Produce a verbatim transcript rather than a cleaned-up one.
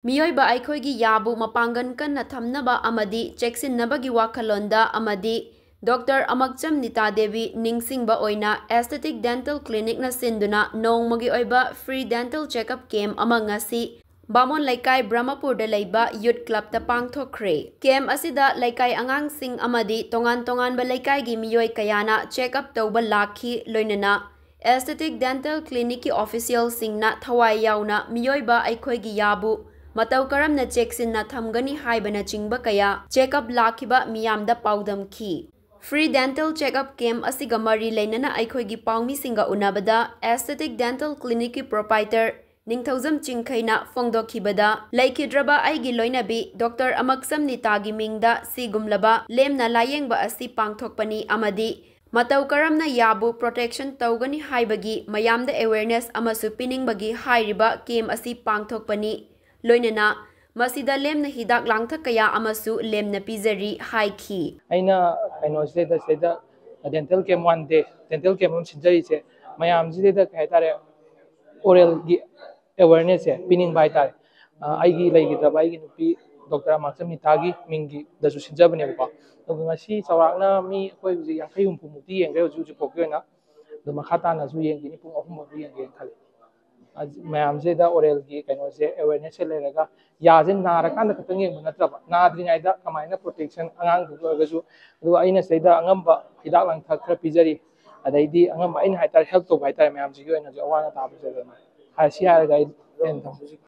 ꯃꯤꯑꯣꯏꯕ ꯑꯩꯈꯣꯏꯒꯤ ꯌꯥꯕꯨ ꯃꯄꯥꯡꯒꯜ ꯀꯟꯅ ꯊꯝꯅꯕ ꯑꯃꯗꯤ ꯆꯦꯛꯁꯤꯟꯅꯕꯒꯤ ꯋꯥꯈꯜꯂꯣꯟꯗ ꯑꯃꯗꯤ ꯗꯣꯛꯇꯔ ꯑꯃꯛꯆꯝ ꯅꯤꯇꯥ ꯗꯦꯕꯤ ꯅꯤꯡꯁꯤꯡꯕ ꯑꯣꯏꯅ Aesthetic Dental Clinicꯅ ꯁꯤꯟꯗꯨꯅ ꯅꯣꯡꯃꯒꯤ ꯑꯣꯏꯕ free dental checkup camp ꯑꯃ ꯉꯁꯤ ꯕꯥꯃꯣꯟ ꯂꯩꯀꯥꯏ ꯕ꯭ꯔꯍꯃꯄꯨꯔꯗ ꯂꯩꯕ Youth Clubꯇ ꯄꯥꯡꯊꯣꯛꯈ꯭ꯔꯦ꯫ Camp ꯑꯁꯤꯗ ꯂꯩꯀꯥꯏ ꯑꯉꯥꯡꯁꯤꯡ ꯑꯃꯗꯤ ꯇꯣꯉꯥꯟ ꯇꯣꯉꯥꯟꯕ ꯂꯩꯀꯥꯏꯒꯤ ꯃꯤꯑꯣꯏ ꯀꯌꯥꯅ checkup ꯇꯧꯕ ꯂꯥꯛꯈꯤ꯫ ꯂꯣꯏꯅꯅ Aesthetic Dental Clinicꯀꯤ officialꯁꯤꯡꯅ ꯊꯋꯥꯏ ꯌꯥꯎꯅ ꯃꯤꯑꯣꯏꯕ ꯑꯩꯈꯣꯏꯒꯤ ꯌꯥꯕꯨ ꯃꯇꯧ ꯀꯔꯝꯅ ꯆꯦꯛꯁꯤꯟꯅ ꯊꯝꯒꯅꯤ ꯍꯥꯏꯕꯅꯆꯤꯡꯕ ꯀꯌꯥ checkup ꯂꯥꯛꯈꯤꯕ ꯃꯤꯌꯥꯝꯗ ꯄꯥꯎꯗꯝꯈꯤ꯫ Free dental checkup camp ꯑꯁꯤꯒ ꯃꯔꯤ ꯂꯩꯅꯅ ꯑꯩꯈꯣꯏꯒꯤ ꯄꯥꯎꯃꯤꯁꯤꯡꯒ ꯎꯅꯕꯗ Aesthetic Dental Clinicꯀꯤ proprietor ꯅꯤꯡꯊꯧꯖꯝ ꯆꯤꯡꯈꯩꯅ ꯐꯣꯡꯗꯣꯛꯈꯤꯕꯗ, ꯂꯩꯈꯤꯗ꯭ꯔꯕ ꯑꯩꯒꯤ ꯂꯣꯏꯅꯕꯤ ꯗꯣꯛꯇꯔ ꯑꯃꯛꯁꯝ ꯅꯤꯇꯥꯒꯤ ꯃꯤꯡꯗ ꯁꯤꯒꯨꯝꯂꯕ ꯂꯦꯝꯅ ꯂꯥꯌꯦꯡꯕ ꯑꯁꯤ ꯄꯥꯡꯊꯣꯛꯄꯅꯤ ꯑꯃꯗꯤ ꯃꯇꯧ ꯀꯔꯝꯅ ꯌꯥꯕꯨ protection ꯇꯧꯒꯅꯤ ꯍꯥꯏꯕꯒꯤ ꯃꯌꯥꯝꯗ awareness ꯑꯃꯁꯨ ꯄꯤꯅꯤꯡꯕꯒꯤ ꯍꯥꯏꯔꯤꯕ camp ꯑꯁꯤ ꯄꯥꯡꯊꯣꯛꯄꯅꯤ꯫ ꯂꯣꯏꯅꯅ ꯃꯁꯤꯗ ꯂꯦꯝꯅ ꯍꯤꯗꯥꯛ ꯂꯥꯡꯊꯛ ꯀꯌꯥ ꯑꯃꯁꯨ ꯂꯦꯝꯅ ꯄꯤꯖꯔꯤ ꯍꯥꯏꯈꯤ꯫ ꯑꯩꯅ ꯀꯩꯅꯣꯁꯤꯗ, ꯁꯤꯗ dental camp, one day dental camp ꯑꯃ ꯁꯤꯟꯖꯔꯤꯁꯦ ꯃꯌꯥꯝꯁꯤꯗ ꯀꯩ ꯍꯥꯏꯇꯥꯔꯦ, oralꯒꯤ awarenessꯁꯦ ꯄꯤꯅꯤꯡꯕ ꯍꯥꯏꯇꯥꯔꯦ꯫ ꯑ, ꯑꯩꯒꯤ ꯂꯩꯈꯤꯗ꯭ꯔꯕ ꯑꯩꯒꯤ ꯅꯨꯄꯤ ꯗꯣꯛꯇꯔ ꯑꯃꯥꯛꯆꯝ ꯅꯤꯇꯥꯒꯤ ꯃꯤꯡꯒꯤꯗꯁꯨ ꯁꯤꯟꯖꯕꯅꯦꯕꯀꯣ꯫ ꯑꯗꯨꯒ ꯉꯁꯤ ꯆꯥꯎꯔꯥꯛꯅ ꯃꯤ ꯑꯩꯈꯣꯏ ꯍꯧꯖꯤꯛ ꯌꯥꯡꯈꯩ ꯍꯨꯝꯐꯨꯃꯨꯛꯇꯤ ꯌꯦꯡꯈ꯭ꯔꯦ ꯍꯧꯖꯤꯛ ꯍꯧꯖꯤꯛ ꯐꯥꯎꯒꯤ ꯑꯣꯏꯅ꯫ ꯑꯗꯣ ꯃꯈꯥ ꯇꯥꯅꯁꯨ ꯌꯦꯡꯈꯤꯅꯤ, ꯄꯨꯡ ꯑꯍꯨꯝ ꯐꯥꯎꯕ ꯌꯦꯡꯒꯦꯅ ꯈꯜꯂꯤ꯫ ꯑ, ꯃꯌꯥꯝꯁꯤꯗ oralꯒꯤ ꯀꯩꯅꯣꯁꯦ, awarenessꯁꯦ ꯂꯩꯔꯒ ꯌꯥꯁꯦ ꯅꯥꯔꯀꯥꯟꯗ ꯈꯛꯇꯪ ꯌꯦꯡꯕ ꯅꯠꯇ꯭ꯔꯕ, ꯅꯥꯗ꯭ꯔꯤꯉꯩꯗ ꯀꯃꯥꯏꯅ protection ꯑꯉꯥꯡꯗꯨꯒꯤ ꯑꯣꯏꯔꯒꯁꯨ, ꯑꯗꯨꯒ ꯑꯩꯅ ꯁꯤꯗꯩꯗ ꯑꯉꯝꯕ ꯍꯤꯗꯥꯛ ꯂꯥꯡꯊꯛ ꯈꯔ ꯄꯤꯖꯔꯤ꯫ ꯑꯗꯩꯗꯤ ꯑꯉꯝꯕ ꯑꯩꯅ ꯍꯥꯏꯇꯥꯔꯦ, help ꯇꯧꯕ ꯍꯥꯏꯇꯥꯔꯦ, ꯃꯌꯥꯝꯁꯤꯒꯤ ꯑꯣꯏꯅꯁꯨ ꯑꯋꯥ ꯑꯅꯥ ꯇꯥꯕꯁꯦ ꯑꯗꯨꯅ ꯍꯥꯏ-, ꯁꯤ ꯍꯥꯏꯔꯒ ꯑꯩ end ꯇꯧꯖꯒꯦ꯫